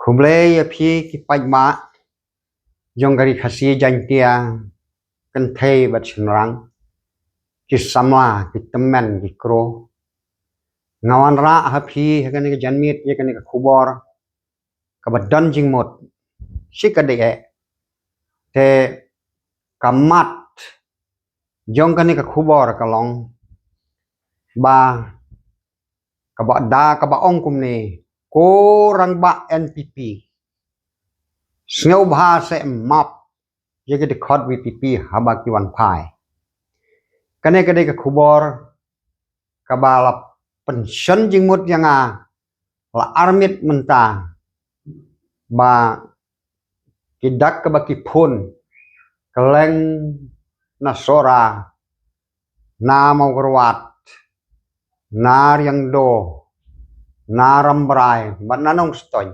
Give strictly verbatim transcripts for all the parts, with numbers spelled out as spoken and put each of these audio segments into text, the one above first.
Khublei ïa phi ki paidbah jong ka ri Khasi Jaiñtia, kynthei bad shynrang, ki samla, ki tymmen, ki kro. Nga wanrah ha phi ha kane ka janmiet ïa kane ka khubor kaba don jingmut shi ka dei eh. Te ka mat jong kane ka khubor ka long ba kaba da kaba ong kumne, ko rangbah N P P, sngewbha seh map ïa ki dkhot V P P haba ki wan phai. Kane ka dei ka khubor kaba la pynshon jingmut ïa nga la armiet mynta, ba ki dak kaba ki phone kylleng na Sohra, na Mawkyrwat, na Riangdo, na Rambrai bad na Nongstoiñ,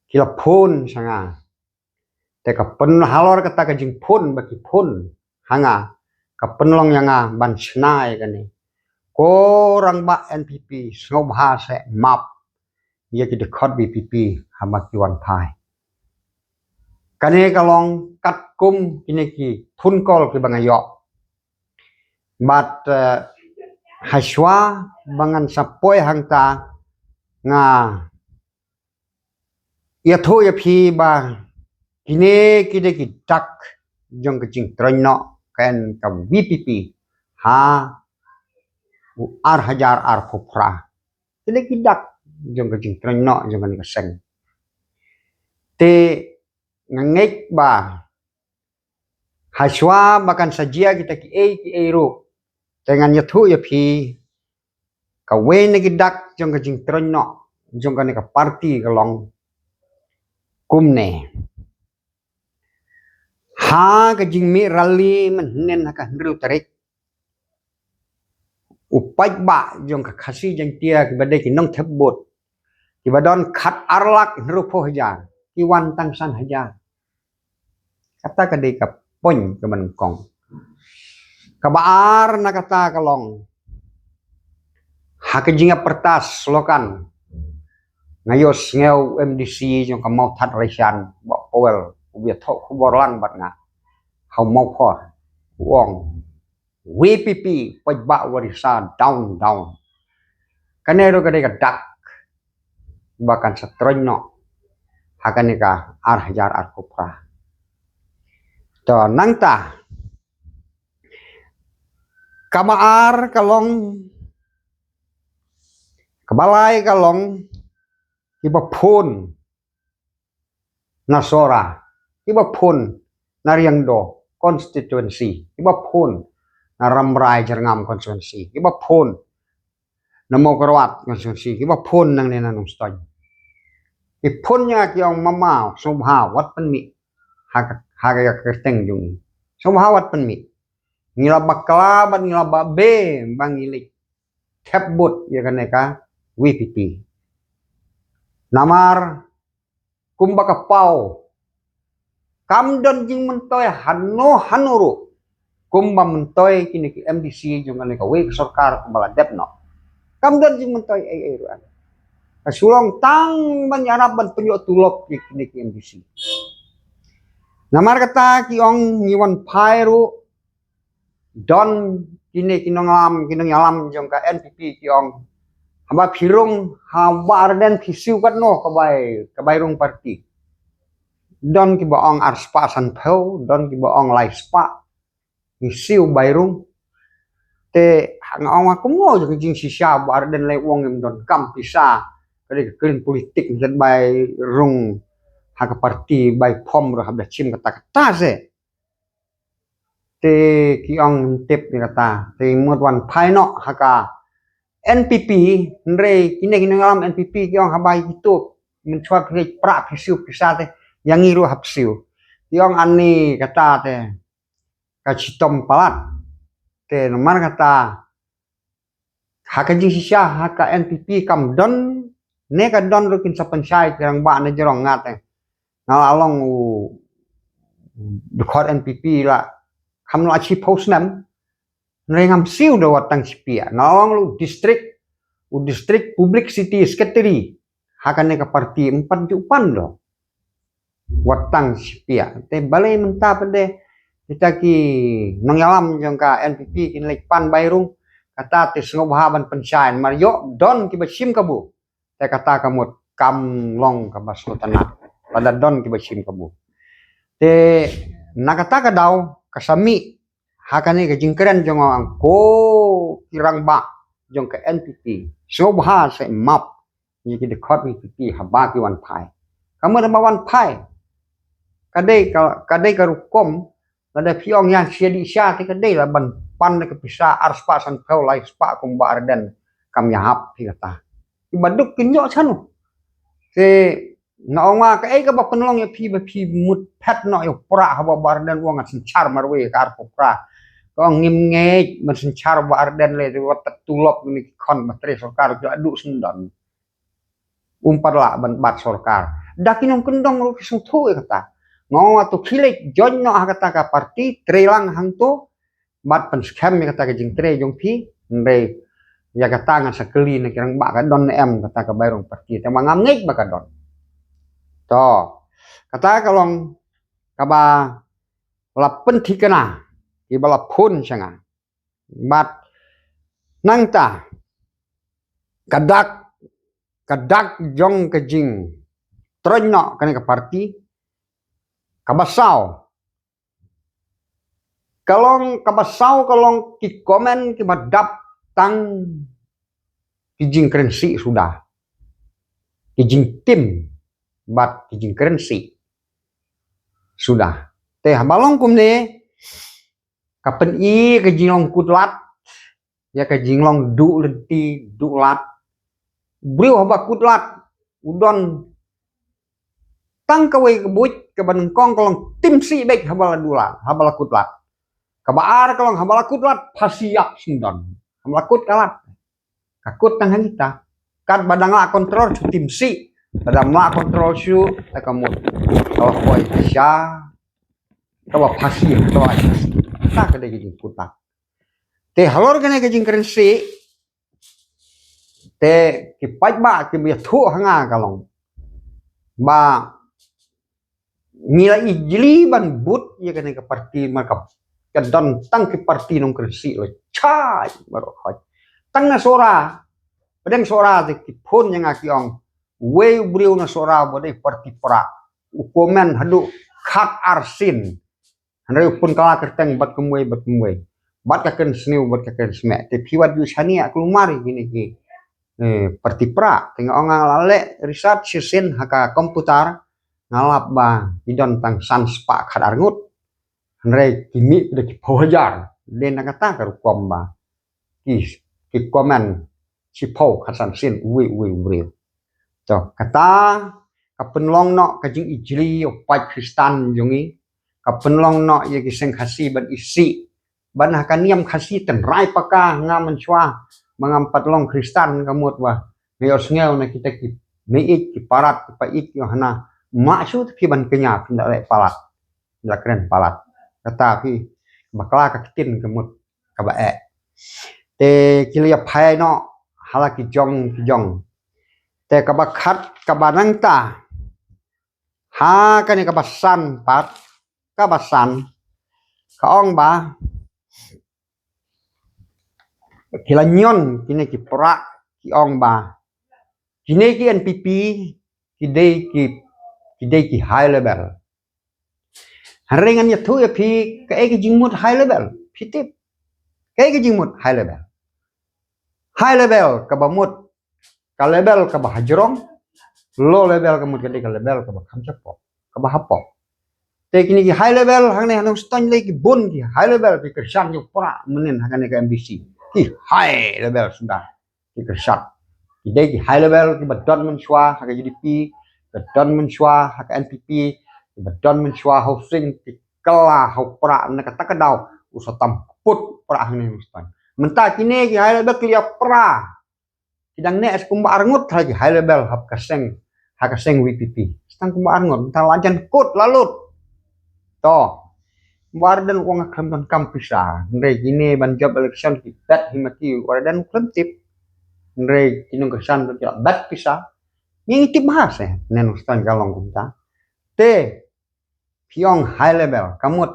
ki la phone sha nga. Te ka pyn halor kata ka jingphone ba ki phone ha nga, ka pynlong ïa nga ban shna ïa kane. Ko rangbah N P P, sngewbha seh map ïa ki dkhot V P P haba ki wan phai. Kane ka long katkum kine ki phone call kiba nga ïoh. Bad, eh, hashwa ba ngan sa poi hangta, nga ïathuh ïa phi ba kine ki dei ki dak jong ka jingtroiñ noh ka, ka V P P ha u ar hajar arphew phra. Kine ki dak jong ka jingtroiñ noh jong kane ka seng. Te nga ngeit ba hashwa ba kan sa jia kita kiei kiei ruh, te ngan ïathuh ïa phi, kawei na ki dak jong ka jingtroiñ noh jong kane ka party ka long kumne. Ha ka jingmih rally mynhynnin ha ka hynriew tarik, u paidbah jong ka Khasi Jaiñtia kiba dei ki nongthep vote, kiba don khat ar lak hynriewphew hajar, ki wan tang san hajar. Kata ka dei ka point kaba nyngkong. Kaba ar na kata ka long, ha ka jingïapyrta slogan, nga ïohsngew u M D C jong ka Mawthadraishan, Bah Powell, u ba ïathoh khubor lang bad nga ha u Mawphor, u ong, "V P P, paidbah Warisa down, down." Kane ruh ka dei ka dak ba kan sa troiñ noh ha kane ka ar hajar arphew phra. To nangta, kaba ar ka long, kaba lai ka long, kiba phone na Sohra, kiba phone na Riangdo constituency, kiba phone na Rambrai Jyrngam constituency, kiba phone na Mawkyrwat constituency, kiba phone nangne na Nongstoiñ. Ki phone ïa nga ki ong, "Mama, sngewbha wat pynmih ha ka, ha ka kyrteng jong ngi. Sngewbha wat pynmih. Ngi la bakla bad ngi la babe ba ngi leit thep vote ïa kane ka V P P." Namar kumba ka paw, kam don jingmyntoi hano hano ruh kumba myntoi kine ki M D C jong kane kawei ka sorkar kumba la dep noh. Kam don jingmyntoi ei ei ruh. Ka shu long tang ban ïarap ban pynïoh tulop ïa kine ki M D C. Namar kata ki ong ngi wan phai ruh, don kine ki nongïalam, ki nongïalam jong ka N P P ki ong, "Haba phi rung ha Bah Ardent phi siew katno ka bai, ka bai rung party?" Don kiba ong arspah sanphew, don kiba ong laispah, ngi siew bai rung. Te nga ong, kumno jong ka jingshisha, Bah Ardent lei u ong ngim donkam pisa, ka dei ka kren politik, ngi bai rung ha ka party, bai form ruh haba da shim kata kata se. Te ki ong, "Ngim tip ïa kata." Te mut wan phai noh ha ka N P P, hynrei kine ki nongïalam N P P ki ong, "Haba ïa kito mynshuwa phi leit prah phi siew pisa te, ïa ngi ruh hap siew." Ki ong, "Ani kata te ka shitom palat." Te namar kata ha ka jingshisha ha ka N P P kam don, ne ka don ruh kin sa pynshai ki rangbah na jrong nga te. Nga la long u dkhot N P P la kham la shiphew snem, hynrei ngam siew da wat tang shi piah. Nga la long u district, u district publicity secretary ha kane ka parti em pat ju pan doh. Wat tang shi piak. Te balei mynta pat de kita ki nongïalam jong ka N P P kin leit pan bai rung. Kata te sngewbha ban pynshai namar ïoh don kiba shim kabu. Te kata ka mut kam long kaba sngewtynnat. Lada don kiba shim kabu. Te na kata ka daw ka sa mih ha kane ka jingkren jong nga, ko ki rangbah jong ka N P P, sngewbha sa map ïa ki dkhot V P P haba ki wan phai. Ka mut haba wan phai ka dei ka, ka dei ka rukom, lada phi ong ïa sha dih sha te ka dei la ban pan da ka pisa ar spah san phew lai spah kum Bah Ardent, kam ïahap phi kata. Ki baduk kin ïoh shano. Te nga ong ma kaei kaba pynlong ïa phi ba phi mut phet noh ïa u prah haba Bah Ardent u ong ngan synshar marwei ka arphew phra. Ka ong ngim ngeit ban synshar Bah Ardent lei, te wat tulop ngi ki khon ba trei sorkar ki la duh syndon. Um pat lah ban bat sorkar. Da ki nongkyndong ruh ki sngewthuh ïa kata. Nga ong to khie leit join noh ha kata ka parti, trei lang hangto, bad pynskhem ïa kata ka jingtrei jong phi, hynrei ïa kata ngan sa kylli na ki rangbah ka don ne em kata ka bai rung parti, te ma ngam ngeit ba ka don. To, kata ka long kaba la pynthikna kiba la phone sha nga. Bad nangta ka dak, ka dak jong ka jingtroiñ noh kane ka parti, kaba saw ka long, kaba saw ka long ki comment kiba dap tang ki jingkren sih suda, ki jingtim bad ki jingkren sih suda. Te haba long kumne ka pyni ka jinglong kut lad ïa ka jinglong duh lynti duh lad. Briew haba kut lad u don tang kawei ka buit, kaba nyngkong ka long tim sih beit haba la duh lad, haba la kut lad. Kaba ar ka long haba la kut lad phasi ïap syndon. Haba la kut ka lad, ka kut tang ha kita. Katba dang lah kontrol shu tim sih, lada ym lah kontrol shuh te ka mut ka la poi sha kaba phasi, kaba phasi. Kata ka dei ka jingkut lad. Te halor kane ka jingkren sih, te ki paidbah kiba ïathuh ha nga ka long ba ngi la ijli ban bud ïa kane ka parti, namar ka don tang ki parti nongkren sih la chai baroh khoit. Tang na Sohra, pdeng Sohra te ki phone ïa nga ki ong, wei u briew na Sohra ba dei parti prah, u comment haduh khat ar sien. Hynrei u pynkylla kyrteng bad kumwei bad kumwei, bad ka kren sniew bad ka kren smek. Te phi wat ju shaniah kulmar ïa kine ki, eh, parti prah. Te nga ong nga la leh research shisien ha ka komputar, nga lap ba ki don tang san spah khat ar ngut. Hynrei ki mih da ki phew hajar. Dei na kata ka rukom ba ki, ki comment shiphew khat san sien uwei uwei u briew. To, kata ka pynlong noh ka jingijli ïa u paid Khristan jong ngi, ka pynlong noh ïa ki seng Khasi ban isih, ban ha ka niam Khasi tynrai paka. Nga mynshuwa ba ngam pat long Khristan ka mut ba nga ïohsngew na kita ki meiñ ki parat ki paiñ ïoh hana, ma shu te phi ban kñia phin da leh palat, da kren palat. Kata phi bakla ka ktien ka mut kaba eh. Te ki la ïa phai noh ha la ki jong ki jong. Te kaba khat, kaba nangta, ha kane kaba san pat, kaba san, ka ong ba ki la ñion kine ki prah, ki ong ba kine ki N P P ki dei ki, ki dei ki high level. Hynrei ngan ïathuh ïa phi kaei ka jingmut high level, phi tip? Kaei ka jingmut high level? High level kaba mut ka level kaba hajrong, low level ka mut ka dei ka level kaba kham shapoh, kaba hapoh. Te kine ki high level hangne ha Nongstoiñ lei ki bun ki high level ki kyrshan ïa u prah mynnin ha kane ka M D C. Ki high level suda ki kyrshan. Ki dei ki high level kiba don mynshuwa ha ka U D P, kiba don mynshuwa ha ka N P P, kiba don mynshuwa ha u Sing, ki kylla ha u prah. Na kata ka daw u sa tam kput prah hangne ha Nongstoiñ. Mynta kine ki high level ki la ïa prah, ki dang neh sa kumba arngut ha ki high level ha ka seng, ha ka seng V P P. Sa tang kumba arngut, mynta la jan kut la lut. To, Bah Ardent u ong nga khlem donkam pisa. Hynrei kine ban jop election ki bet hi ma ki, Bah Ardent u khlem tip. Hynrei ki nongkyrshan ruh ki la bet pisa. Ngi tip bha se ne nongstoiñ ka long kumta. Te phi ong high level, ka mut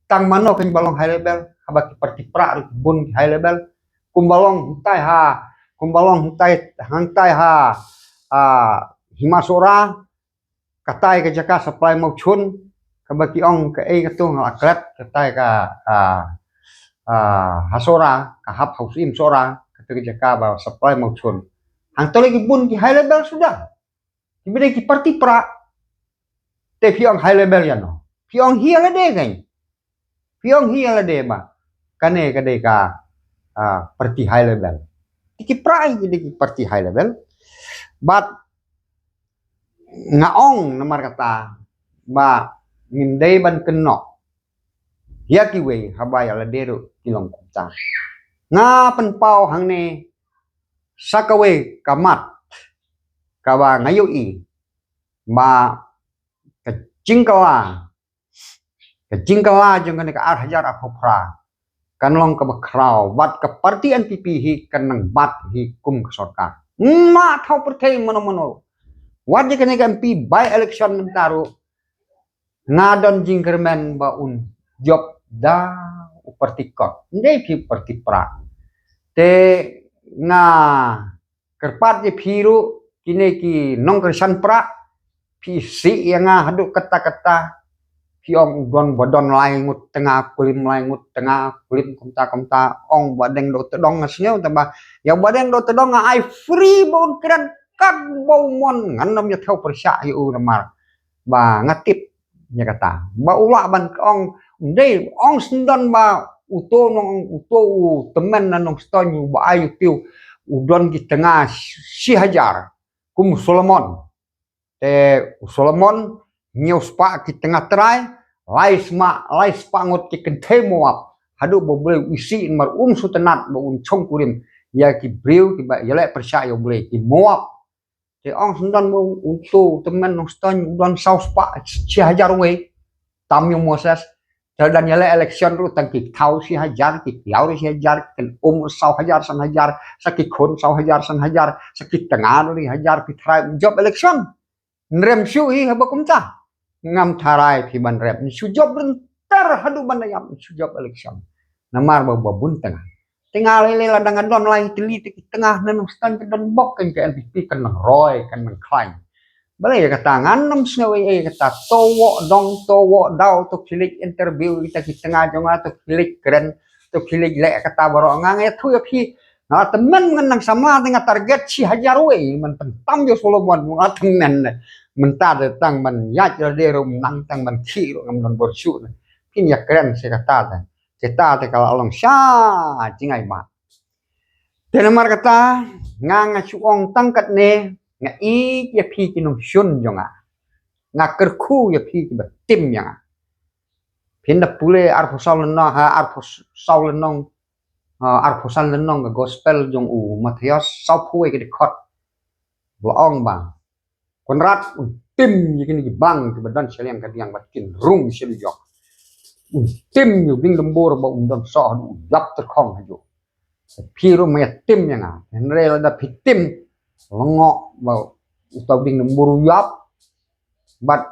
tang mano kan ba long high level? Haba ki parti pra ruh bun ki high level. Kumba long hangtai ha, kumba long hangtai, hangtai ha, ah, Hima Sohra, katai ka jaka supply mawchun, kaba ki ong ka ei ka tung la klet, katai ka, ah, ah, ha Sohra, ka hap ha u Syiem Sohra, katai ka jaka ba supply mawchun. Hangto le ki bun ki high level suda. Ki bun ki parti pra. Te phi ong high level ïa no? Phi ong hi ïa lade kan? Phi ong hi ïa lade ba kane ka dei ka, ah, parti high level. Te ki pra ki dei ki parti high level. Bad nga ong namar kata ba ngim dei ban kynnoh ïa kiwei haba ïa lade ruh ki long kumta. Nga pynpaw hangne sa kawei ka mat kaba nga ïohi ba ka jingkylla, ka jingkylla jong kane ka ar hajar arphew phra kan long kaba khraw bad ka parti N P P hi kan nang bat hi kum ka sorkar. Ym thaw pyrthei mano mano. Wat ïa kane ka M P by election mynta ruh nga don jingkyrmen ba un jop da u parti kot, ym dei phi parti pra. Te nga kyrpad ïa phi ruh kine ki nongkyrshan pra, phi sih ïa nga haduh katta katta. Phi ong u don ba don lai ngut tnga, kulim lai ngut tnga, kulim kumta kumta, ong ba deng doh tdong nga sngew tang ba ïa ba deng doh tdong nga ai free ba un kren kat ba u mon, ngan ym ïa thew pyrshah ïa u namar ba nga tip ïa kata ba u lah ban ong. Dei ong sngewdon ba uto nong, uto u tymmen na nongstoiñ u ba ai u tiew u don ki tnga shi hajar kum u Solomon. Te u Solomon hynñiew spah ki tnga trai, lai spah, lai spah ngut ki kynthei Moab. Haduh ba u Blei u isih namar um sngewtynnat ba un shongkurim ïa ki briew kiba ïaleh pyrshah ïa u Blei, ki Moab. Te ong sngewdon ba uto u tymmen nongstoiñ u don saw spah shi hajar wei. Tam ïa u Moses. Te dang ïaleh election ruh tang ki thaw shi hajar, ki tiaw ruh shi hajar, ki um saw hajar san hajar, sa ki khun saw hajar san hajar, sa ki tnga ruh shi hajar, ki trai, jop election. Nrem shuh hi haba kumta. Ngam tharai phi ban rem. Shu jop rynter haduh ban da ïap, shu jop election. Namar ba ba bun tnga. Tnga lei lei lada nga don lai tylli te ki tnga na nongstoiñ ka don bok kan ka N P P kan nang roi kan nang khlaiñ. Balei ïa kata ngan ym sngew ei ei kata, to woh dong to woh daw, to khie leit interview kita ki tnga jong nga, to khie leit kren, to khie leit leh kata baroh. Nga nga ïathuh ïa phi, nga la tymmen ngan nang samla te nga target shi hajar wei, man pyntam ïa u Solomon nga la tymmen. Mynta te tang ban ïaid ruh de ruh nang tang ban khih ruh ngam don bor shuh. Phin ïa kren shi kata te. Kita te ka la long sha jingai ba. Te namar kata nga nga shu ong tang katne, nga ïeit ïa phi ki nongshun jong nga. Nga kyrkhu ïa phi kiba tim ïa nga. Phin da pule arphew saw lynnong, ha, arphew saw lynnong, ha, arphew san lynnong ka gospel jong u Mathaios, sawphew wei ka dkhot. Ba la ong ba Kynrad un tim ïa kine ki bang kiba don sha liang ka diang bad kin rung sha dujok. Un tim ïa u dieng dymbur ba un don soh haduh u ïap tyrkhong hajuh. Phi ruh ma ïa tim ïa nga. Hynrei lada phi tim, lyngngoh ba uta u dieng dymbur u ïap. Bad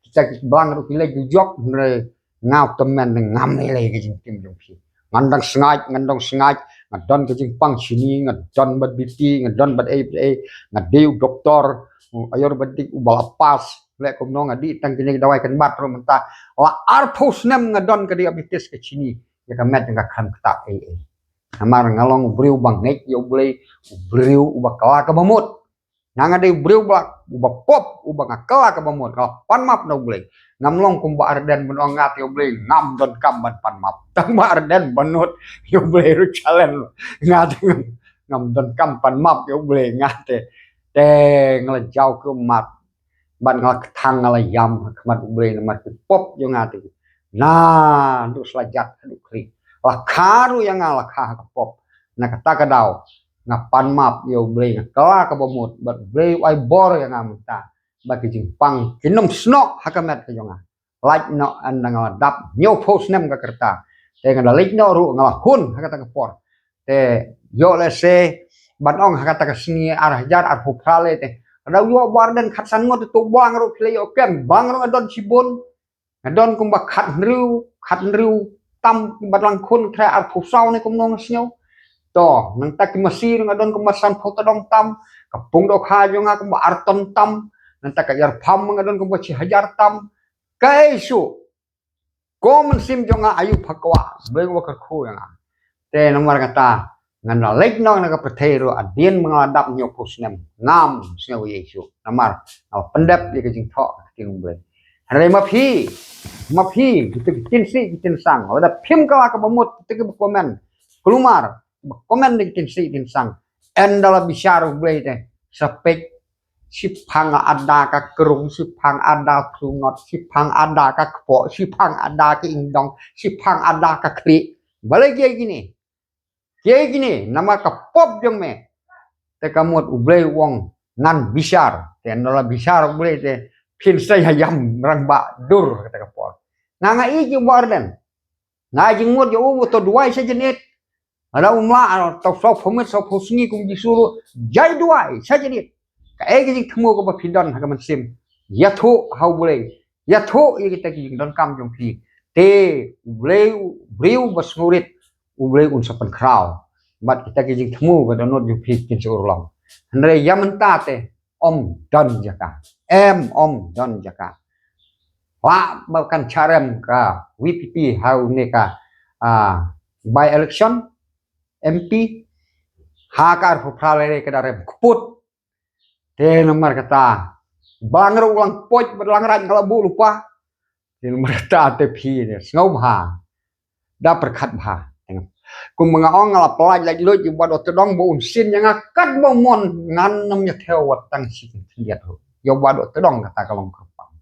kita ki bang ruh ki leit dujok, hynrei nga u tymmen ne ngam lei lei ka jingtim jong phi. Ngan dang sngaid, ngan dang sngaid, nga don ka jingpang shini, nga don bad B P, nga don bad ei bad ei, nga dei u doktor, u ayurvedic uba la pass, leh kumno nga dei tang kine ki dawai kynbat ruh mynta. La arphew snem nga don ka diabetes ka shini, ïa ka met jong nga kam ktah ei ei. Namar nga long u briew ba ngeit ïa U Blei, u briew uba kylla kaba mut. Nga nga dei u briew ba, uba pop, uba nga kylla kaba mut, nga la pan map na U Blei. Ngam long kum Bah Ardent ban ong nga te ïa U Blei ngam donkam ban pan map. Tang Bah Ardent ba nud ïa U Blei ruh challenge. Nga te ngam, ngam donkam pan map ïa U Blei nga te. Te nga la jaw ki ummat. Bad nga la kthang, nga la ïam ha khmat U Blei namar ki pop ïa nga te. Naduh sla jat haduh khlieh. La kha ruh ïa nga la kha ha ka pop. Na kata ka daw nga pan map ïa U Blei, nga kylla kaba mut bad U Blei u ai bor ïa nga mynta. Bad ki jingpang kin ym snoh ha ka met ka jong nga. Lait noh ynda nga la dap hynñiewphew snem ka rta. Te nga da leit noh ruh nga la hun ha kata ka por. Te ïoh lehse ban ong ha kata ka sngi ar hajar arphew phra lei te Ka dei ïoh Bah Ardent khatsan ngut, to bang ruh phi la ïoh kem, bang ruh nga don shibun. Nga don kumba khathynriew, khathynriew tam, bad lang khun trai arphew saw ne kumno nga sngew. To, nangta ki masi nga don kumba sanphew tdong tam, ka pung dohkha jong nga kumba ar ton tam, nangta ka ïarpham nga don kumba shi hajar tam. Kaei shuh, ko mynsiem jong nga aïu pha kwah, bad wat kyrkhu ïa nga. Te namar kata, ngan da leit noh na ka pyrthei ruh hadien ba nga la dap hynñiewphew snem, ngam sngew ei ei shuh. Namar nga la pyndep ïa ka jingthoh ka ktien U Blei. Hynrei ma phi, ma phi, kita ki ktien sih, ki ktien sang, lada phim kylla kaba mut, kita kiba comment, kulmar ba comment da ki ktien sih, ktien sang, ynda la bishar U Blei te, sa peit, shiphang ada ka krung, shiphang ada thlungot, shiphang ada ka kpoh, shiphang ada ka ingdong, shiphang ada ka khlieh. Balei kiei kine? Kiei kine, namar ka pop jong me. Te ka mut U Blei u ong ngan bishar. Te ynda la bishar U Blei te, phin sa ïa ïam rangbah dur, kata ka por. Nga nga ïeit ïa u Bah Ardent. Nga jingmut ïa u, to duwai sa jynit. Lada um lah, to sawphew miet, sawphew sngi kum Jisu ruh, jai duwai sa jynit. Kaei ka jingthmu kaba phi don ha ka mynsiem, ïathuh ha U Blei, ïathuh ïa kita ki jingdonkam jong phi. Te U Blei u briew ba sngewrit, U Blei un sa pynkhraw. Bad kita ki jingthmu ka dohnud jong phi kin sa urlong. Hynrei ïa mynta te, ym don jaka. Em, ym don jaka. Lah ba kan shah rem ka V P P ha une ka, ah, by election M P, ha ka arphew phra lei ka da rem kput. Te namar kata, bang ruh u lang poit bad lang raid nga la buh lypa. Te namar kata te phi ne sngewbha, da pyrkhat bha. Kum nga ong, nga la pyllait lait luid ïa u Bah Dohtdong ba un sien ïa nga katba mon, ngan ym ïa thew wat tang shi khyndiat ruh ïa u Bah Dohtdong, kata ka long kyrpang.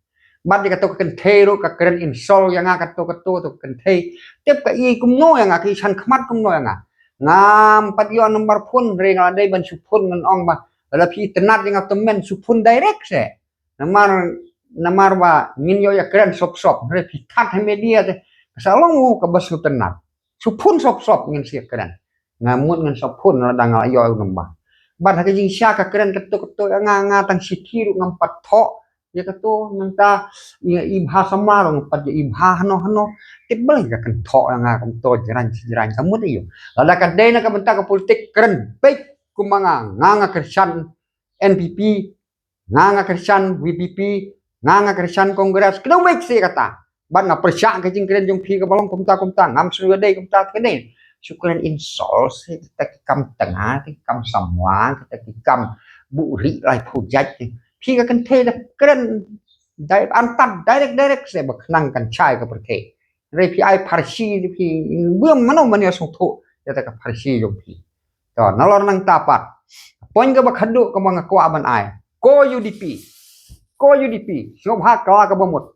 Bad ïa kato ka kynthei ruh ka kren insult ïa nga, kato kato, kato ka kynthei. Tip ka ïeit kumno ïa nga, ka ïeit shakhmat kumno ïa nga. Ngam pat ïoh number phone, hynrei nga la dei ban shu phone ngan ong ba, lada phi itynnad ïa nga to men, shu phone direct seh. Namar, namar ba ngin ïoh ïa kren sop sop, hynrei phi thad ha media te, ka sa long u kaba sngewtynnad. Shu phone sop sop ngin sa ïa kren. Nga mut ngan shu phone lada nga la ïoh u number. Bad ha ka jingshisha ka kren kato kato ïa nga, nga tang shithi ruh ngam pat thoh ïa kato, nangta ïa i bha samla ruh ngam pat ïa i bha hano hano. Te balei ka kynthoh ïa nga kumto jrang shi jrang, ka mut aïu? Lada ka dei na ka bynta ka politik, kren beit kumba nga, nga nga kyrshan N P P, nga nga kyrshan V P P, nga nga kyrshan Congress, kdew beit shi kata. Bad nga pyrshah ka jingkren jong phi kaba long kumta kumta, ngam shu ïadei kumta, ka dei shu kren insult shi, kita ki kam tnga, kita ki kam samla, kita ki kam buhrieh laiphew jait. Phi ka kynthei da kren dei antad direct direct shi ba khnang kan shai ka pyrthei. Hynrei phi ai pharshi, phi bym mano mano sngewthuh ïa kata ka pharshi jong phi. To, nalor nangta pat, point kaba khadduh kaba nga kwah ban ai. Ko U D P, ko U D P, sngewbha kylla kaba mut.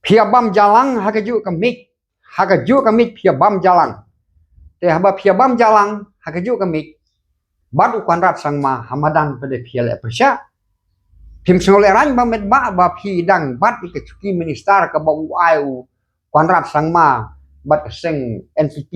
Phi ïa bam jalang ha kajuh ka miej, ha kajuh ka miej phi ïa bam jalang. Te haba phi ïa bam jalang ha kajuh ka miej bad u Conrad Sangma, ha madan pat de phi ïa leh pyrshah. Phim sngewlehraiñ Bah Metbah ba phi dang bat ïa ka shuki minister kaba u ai u Conrad Sangma bad ka seng N P P.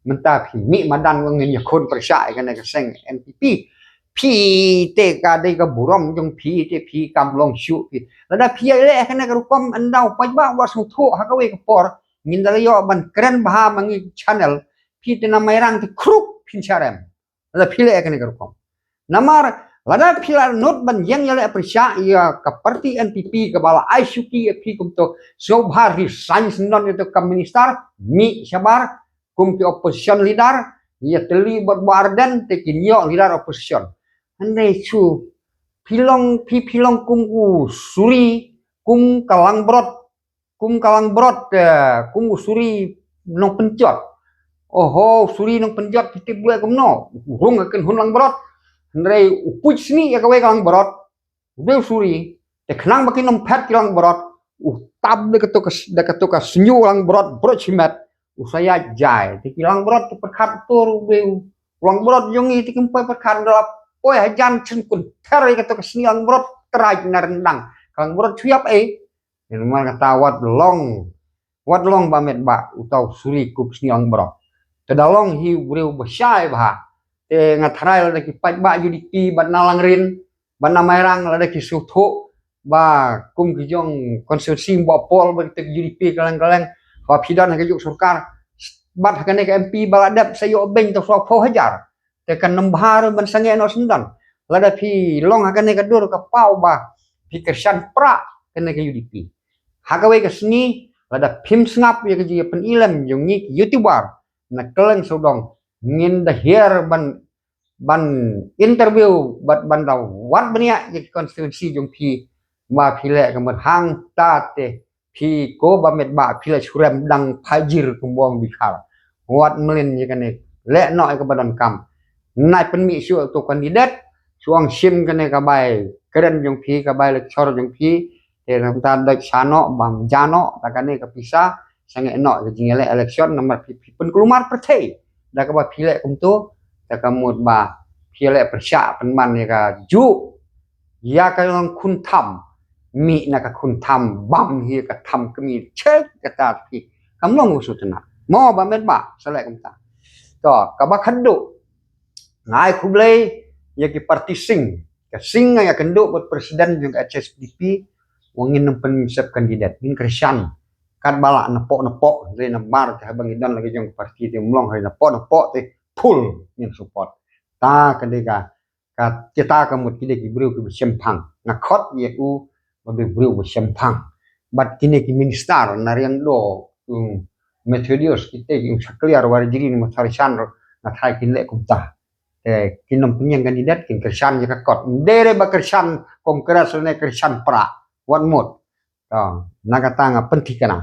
Mynta phi mih madan ba ngin ïakhun pyrshah ïa kane ka seng N P P. Phi te ka dei ka burom jong phi te phi kam long shuh phi. Lada phi ïa leh kane ka rukom, ynda u paidbah wat sngewthuh ha kawei ka por, ngin da la ïoh ban kren bha ma ngi channel. Phi te na Mairang te khruk phin shah rem. Lada phi leh kane ka rukom. Namar lada phi la nud ban ïeng ïaleh pyrshah ïa ka party N P P kaba la ai shuki ïa phi kumto, sngewbha resign syndon ïa to kam minister, mih shabar kum ki opposition leader, ïatylli bad Bah Ardent te kin ïoh leader opposition. Hynrei shu phi long, phi, phi long kum u suri, kum ka langbrot, kum ka langbrot, eh, kum u suri nongpynjot. Oho, u suri nongpynjot phi tip u leh kumno? U rung ha kynhun langbrot. Hynrei u puj snieh ïa kawei ka langbrot, u dei u suri. Te khnang ba kin ym phet ki langbrot, u tap da kato ka, da kato ka sniew langbrot, brot shimet, u sa ïaid jai. Te ki langbrot ki pyrkhat, uto u dei u langbrot jong ngi, te kim poi pyrkhat, da la poi hajan shen kynther ïa kato ka sniew langbrot, trai na ryndang. Ka langbrot shu ïap ei. Namar kata wat long, wat long Bah Metbah uta u suri kup sniang brok. Te da long hi u briew ba shai bha. Te nga tharai lada ki paidbah U D P bad na Langrin, Ba na Mairang lada ki sngewthuh ba kum ki jong constituency ba pol ba kita ki U D P ka leng ka leng, ba phi don ha ka juk sorkar, bad ha kane ka M P ba la dep sa ïoh beiñ tang saw phew hajar. Te ka nambha ruh ban sangeh noh shen don. Lada phi long ha kane ka dur ka paw ba phi kyrshan pra kane ka U D P. Ha kawei ka sngi lada phim sngap ïa ka jingïapynilem jong ngi ki YouTuber na kylleng sawdong, ngin da hiar ban, ban interview bad ban da wad bniah ïa ki constituency jong phi. Ba phi leh ka mut hangta te phi ko Bah Metbah phi la shu rem dang phajir kum bong bikhar. Wat mlien ïa kane, leh noh ïa kaba donkam. Nai pynmih shuh uto u candidate, shu ong shim kane ka bai kren jong phi, ka bai lecture jong phi. Te nangta doi sha noh, bam ja noh da kane ka pisa, sangeh noh ïa ka jingïaleh election namar phi, phi pynkulmar pyrthei da kaba phi leh kumto. Da ka mut ba phi leh pyrshah pynban ïa ka juk ïa ka long khun tham, mih na ka khun tham, bam hi ka tham kmie, check kata phi. Kam long u sutna. Mo Bah Metbah, sa leh kumta. To, kaba khadduh, nga ai khublei ïa ki party sing. Ka sing nga ïakynduh bad president jong ka H S P D P, wa ngin nym pynsep candidate, ngin kyrshan. Katba lah na poh na poh, dei namar te haba ngi don la ki jong ka party te ym long, haba na poh na poh te full ngin support. Ta ka dei ka, ka kita ka mut ki dei ki briew kiba shemphang. Nga khot ïa u ba dei briew ba shemphang. Bad kine ki minister na Riangdo, um, Methodius, kita ki, um, Shakliar, Warjri, Mathar Shan, na thai kin leh kumta. Te kin nym pynïeng candidate, kin kyrshan ïa ka kot. Ym dei re ba kyrshan Congress ne kyrshan pra. Wat mut. To, na kata nga pynthikna.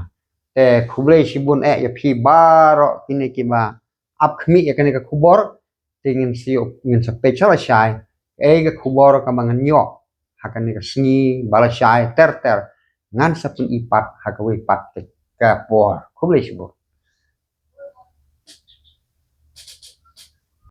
Te khublei shibun eh ïa phi baroh kine kiba ap khmih ïa kane ka khubor. Te ngin sa ïoh, ngin sa peit sha lashai. Ei ka khubor kaba ngan ïoh ha kane ka sngi ba lashai ter ter. Ngan sa pyni pat ha kawei pat ka por. Khublei shibun.